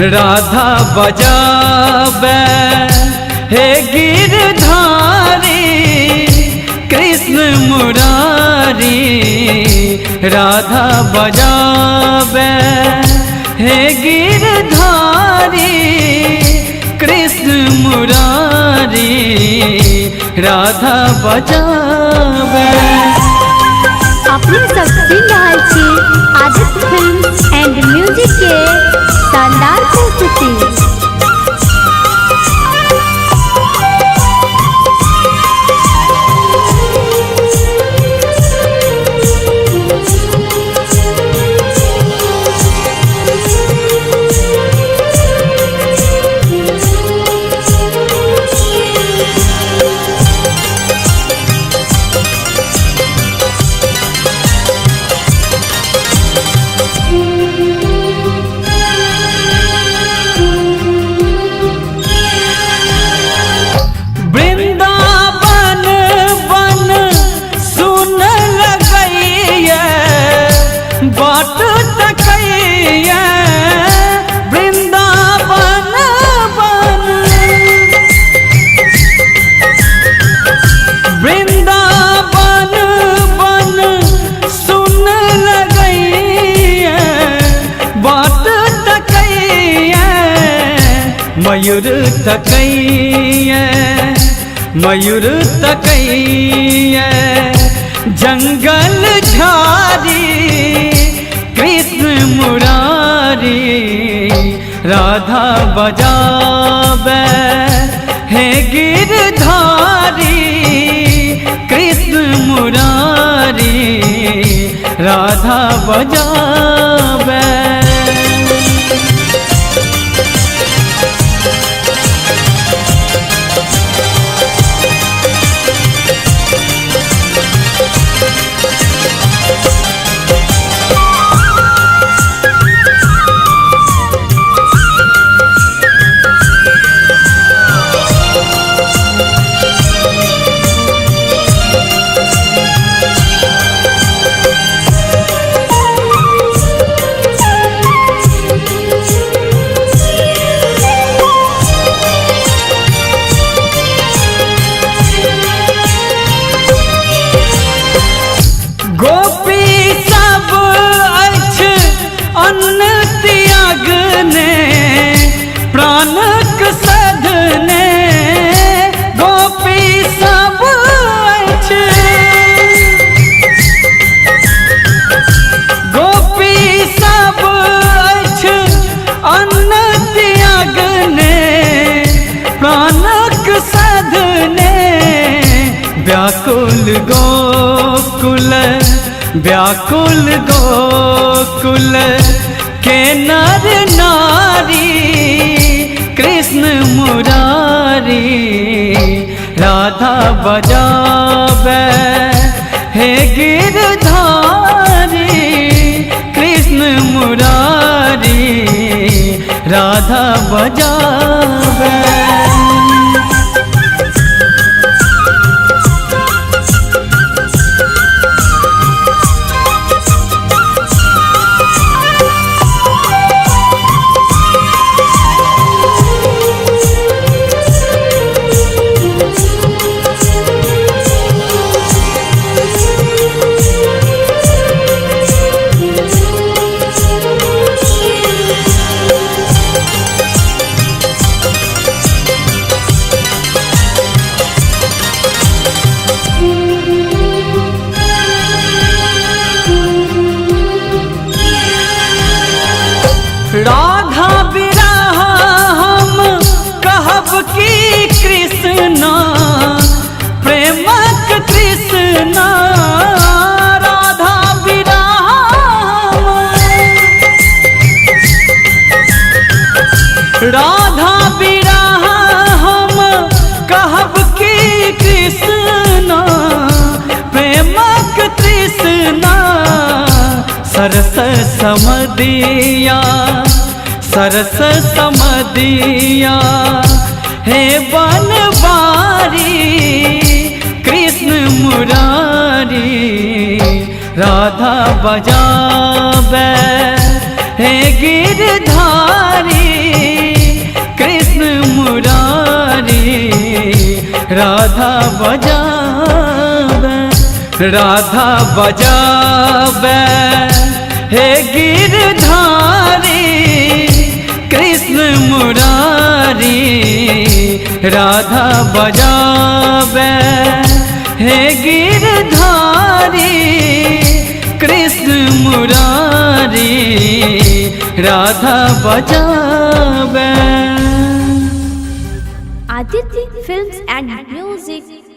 राधा बजावे हे गिरधारी कृष्ण मुरारी। राधा बजावे हे गिरधारी कृष्ण मुरारी। राधा बजावे। अपने सब सुन रहल छी आदित्य फिल्म एंड म्यूजिक के शानदार प्रस्तुति। वृंदावन वन सुन लगैया बाट तकैया। वृंदावन वन, वृंदावन वन सुन लगैया बाट तकैया। मयूर तकैया मयूर तकैया जंगल झारी कृष्ण मुरारी। राधा बजावे हे गिरधारी कृष्ण मुरारी। राधा बजावे। गोपी सब अछि अन्न त्यागने प्राणक सधने। गोपी सब अछि, गोपी सब अछि अन्न त्यागने प्राणक सधने। व्याकुल गोकुल, व्याकुल गोकुल के नर नारी कृष्ण मुरारी। राधा बजावे हे गिरधारी कृष्ण मुरारी। राधा बजावे। राधा विरह हम कहब की कृष्णा प्रेमक तृष्णा। राधा विरह, राधा विरह हम कहब की कृष्णा प्रेमक तृष्णा। सरस समदिया, सरस समदिया हे बनवारी कृष्ण मुरारी। राधा बजावे हे गिरधारी। राधा बजावे, राधा बजावे हे गिरधारी कृष्ण मुरारी, राधा बजावे हे गिरधारी कृष्ण मुरारी, राधा बजावे। Aditya films and music.